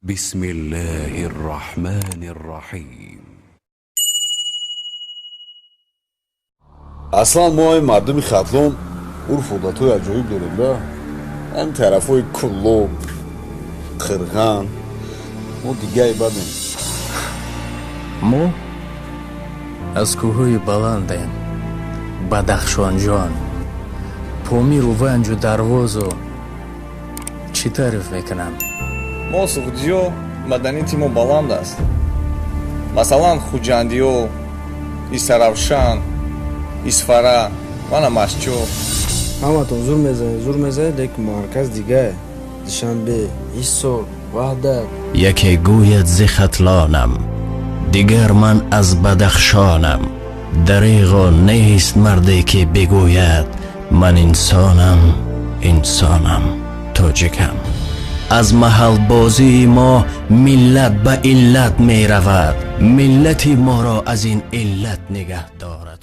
بسم الله الرحمن الرحيم. Аслан мо ҳамин мардуми Хатлон урфу одатҳои аҷоиб дорем да. Ҳамин тарафҳои Куллоб, Қирған, мо дигаи бадем. Мо аз кӯҳҳои баландем, Бадахшонҷон, Помиру Ванҷу Дарвозу чӣ таъриф мекунам. Мо, суғдиё, маданияти мо баланд аст. Масалан, хуҷандиё, Истаравшан, Исфара вана Мастчо. Ҳаматон зур мезанед, зур мезанед, лекин марказ дигае: Душанбе, Ҳисор, Ваҳдат. Яке гӯяд: зи Хатлонам, дигар: ман аз Бадахшонам. Дареғо нест марде, ки бигӯяд: ман инсонам, инсонам, тоҷикам. Аз маҳалбозии мо миллат ба иллат меравад, миллати моро аз ин иллат нигаҳ дорад.